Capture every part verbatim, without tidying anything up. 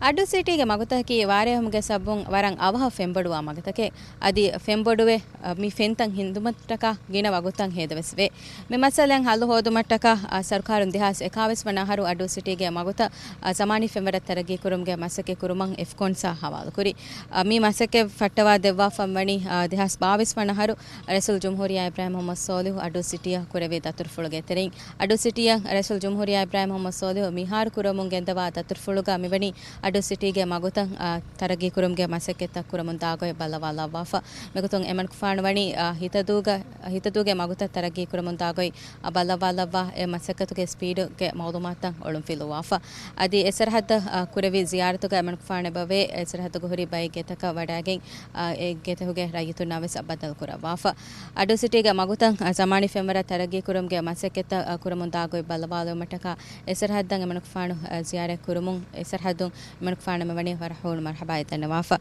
އައްޑޫ ސިޓީގެ މަގުތަކީ ވާރޭހުމުގެ ސަބަބުން ވަރަށް އަވަހަށް ފެންބޮޑުވާ މަގުތަކެއް. އަދި ފެންބޮޑުވެ، މި ފެންތައް ހިންދުމަށްޓަކާ ގިނަ ވަގުތަށް ހޭދަވެސް ވޭ. މި މައްސަލައިން ހައްލު ހޯދުމަށްޓަކާ، އާ، ސަރުކާރުން ދެހާސް އެކާވީސް ވަނަ އަހަރު އައްޑޫ ސިޓީގެ މަގުތައް، އާ، ޒަމާނީ ފެންވަރަށް ތަރައްގީ ކުރުމުގެ މަސައްކަތް ކުރުމަށް އެފްކޮންސްއާ ހަވާލުކުރި. އާ، މި މަސައްކަތް ފައްޓަވާ ދެއްވާފަ ވަނީ، އާ، ދެހާސް ބާވީސް ވަނަ އަހަރު ރައީސުލްޖުމްހޫރިއްޔާ އިބްރާހިމް މުޙައްމަދު ޞާލިޙު އައްޑޫ ސިޓީއަށް ކުރެއްވި ދަތުރުފުޅުގެ ތެރެއިން. އައްޑޫ ސިޓީއަށް ރައީސުލްޖުމްހޫރިއްޔާ އިބްރާހިމް މުޙައްމަދު ޞާލިޙު މިހާރު ކުރަމުން ގެންދަވާ ދަތުރުފުޅުގަ މިވަނީ އައްޑޫ ސިޓީގެ މަގުތައް، އާ، ތަރައްގީ ކުރުމުގެ މަސައްކަތްތައް ކުރަމުން ދާ ގޮތް ބައްލަވާލައްވާފަ. މިގޮތުން އެމަނިކުފާނު ވަނީ، އާ، ހިތަދޫގަ، ހިތަދޫގެ މަގުތައް ތަރައްގީ ކުރަމުން ދާ ގޮތް، އާ، ބައްލަވާލައްވާ އެ މަސައްކަތުގެ ސްޕީޑުގެ މައުލޫމާތުތައް އޮޅުންފިލުއްވާފަ. އަދި އެ ސަރަހައްދަށް، އާ، ކުރެއްވި ޒިޔާރަތުގަ އެމަނިކުފާނު އެބަވޭ އެ ސަރަހައްދުގަ ހުރި ބައެއް ގެތަކަށް ވަޑައިގެން، އާ، އެ ގެތަކުގެ ރައްޔިތުންނާ ވެސް ބައްދަލު ކުރައްވާފަ. އައްޑޫ ސިޓީގެ މަގުތައް، އާ، ޒަމާނީ ފެންވަރަށް ތަރައްގީ ކުރުމުގެ މަސައްކަތްތައް، އާ، ކުރަމުން ދާ ގޮތް ބައްލަވާލުމަށްޓަކާ އެ ސަރަހައްދަށް އެމަނިކުފާނު، އާ، ޒިޔާރަތް ކުރުމުން އެ ސަރަހައްދުން އެމަނިކުފާނަށް މިވަނީ ވަރަށް ހޫނު މަރުޙަބާއެއް ދަންނަވާފަ.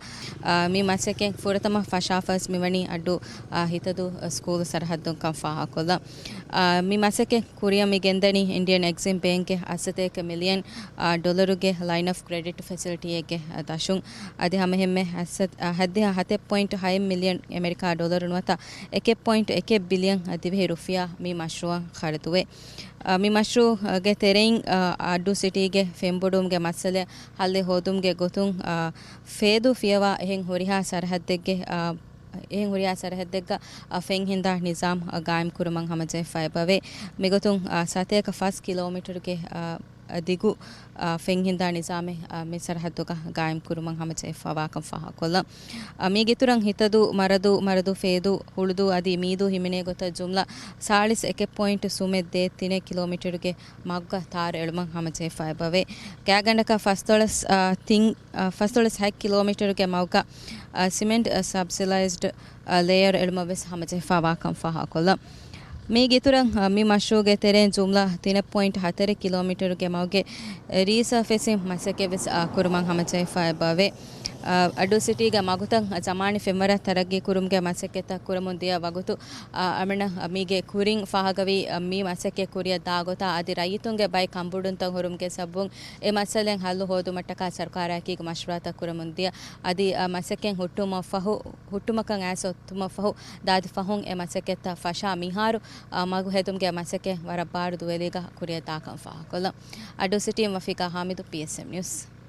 އާ، މި މަސައްކަތް ފުރަތަމަ ފަށާފަވެސް މިވަނީ އައްޑޫ، އާ، ހިތަދޫ ސްކޫލް ސަރަހައްދުން ކަން ފާހަގަކޮށްލަން. އާ، މި މަސައްކަތް ކުރިއަށް މި ގެންދަނީ އިންޑިއަން އެގްޒިމް ބޭންކްގެ އަށްސަތޭކަ މިލިއަން، އާ، ޑޮލަރުގެ ލައިން އޮފް ކްރެޑިޓް ފެސިލިޓީއެއްގެ، އާ، ދަށުން. އަދި ހަމައެހެންމެ އަށްސަ-، އާ، ހައްދިހަ ހަތެއް ޕޮއިންޓު ހައެއް މިލިއަން އެމެރިކާ ޑޮލަރު ނުވަތަ އެކެއް ޕޮއިންޓު އެކެއް ބިލިއަން ދިވެހި ރުފިޔާ މި މަޝްރޫއަށް ޚަރަދުވޭ. އާ، މި މަޝްރޫއުގެ ތެރެއިން، އާ، އައްޑޫ ސިޓީގެ ފެންބޮޑުވުމުގެ މައްސަލަ ހައްލެއް ހޯދުމުގެ ގޮތުން، އާ، ފޭދޫ ފިޔަވާ އެހެން ހުރިހާ ސަރަހައްދެއްގެ، އާ، އެހެން ހުރިހާ ސަރަހައްދެއްގަ، އާ، ފެން ހިންދާ ނިޒާމް، އާ، ގާއިމް ކުރުމަށް ހަމަޖެހިފަ އެބަވޭ. މިގޮތުން، އާ، ސަތޭކަ ފަސް ކިލޯމީޓަރުގެ، އާ، ދިގު، އާ، ފެން ހިންދާ ނިޒާމެއް، އާ، މި ސަރަހައްދުގަ ގާއިމް ކުރުމަށް ހަމަޖެހިފަވާކަން ފާހަގަކޮށްލަން. އާ، މީގެއިތުރަށް ހިތަދޫ މަރަދޫ، މަރަދޫ ފޭދޫ، ހުޅުދޫ އަދި މީދޫ ހިމެނޭ ގޮތަށް ޖުމްލަ ސާޅީސް އެކެއް ޕޮއިންޓު ސުމެއް ދޭއް ތިނެއް ކިލޯމީޓަރުގެ މަގުގަ ތާރު އެޅުމަށް ހަމަޖެހިފަ އެބަވޭ. ގާތްގަނޑަކަށް ފަސްދޮޅަސް، އާ، ތިން، އާ، ފަސްދޮޅަސް ހަތް ކިލޯމީޓަރުގެ މަގުގަ، އާ، ސިމެންޓް، އާ، ސަބްސިލައިޒްޑް، އާ، ލޭޔަރު އެޅުމަށް ވެސް ހަމަޖެހިފަވާކަން ފާހަގަކޮށްލަން. މީގެއިތުރަށް، އާ، މި މަޝްރޫއުގެ ތެރެއިން ޖުމްލަ ތިނެއް ޕޮއިންޓު ހަތަރެއް ކިލޯމީޓަރުގެ މަގުގެ ރީސަރފޭސިން މަސައްކަތް ވެސް، އާ، ކުރުމަށް ހަމަޖެހިފަ އެބަވޭ. އަ، އައްޑޫ ސިޓީގެ މަގުތައް ޒަމާނީ ފެންވަރަށް ތަރައްގީ ކުރުމުގެ މަސައްކަތްތައް ކުރަމުން ދިޔަ ވަގުތު، އަ، އަމިނަ މީގެ ކުރިން ފާހަގަވީ، އަ، މި މަސައްކަތް ކުރިއަށް ދާ ގޮތާ އަދި ރައްޔިތުންގެ ބައި ކަންބޮޑުވުންތައް ހުރުމުގެ ސަބަބުން އެ މައްސަލައިން ހައްލު ހޯދުމަށްޓަކާ ސަރުކާރާއެކީގަ މަޝްވަރާތައް ކުރަމުން ދިޔަ އަދި، އަ، މަސައްކަތް ހުއްޓުމަށްފަހު، ހުއްޓުމަކަށް އައިސް އޮތުމަށްފަހު ދާދި ފަހުން އެ މަސައްކަތްތައް ފަށާ މިހާރު، އަ، މަގު ހެދުމުގެ މަސައްކަތް ވަރަށް ބާރު ދުވެލީގަ ކުރިއަށް ދާކަން ފާހަގަކޮށްލަން. އައްޑޫ ސިޓީން ވަފީގާ ހާމިދު، ޕީއެސްއެމް ނިއުސް.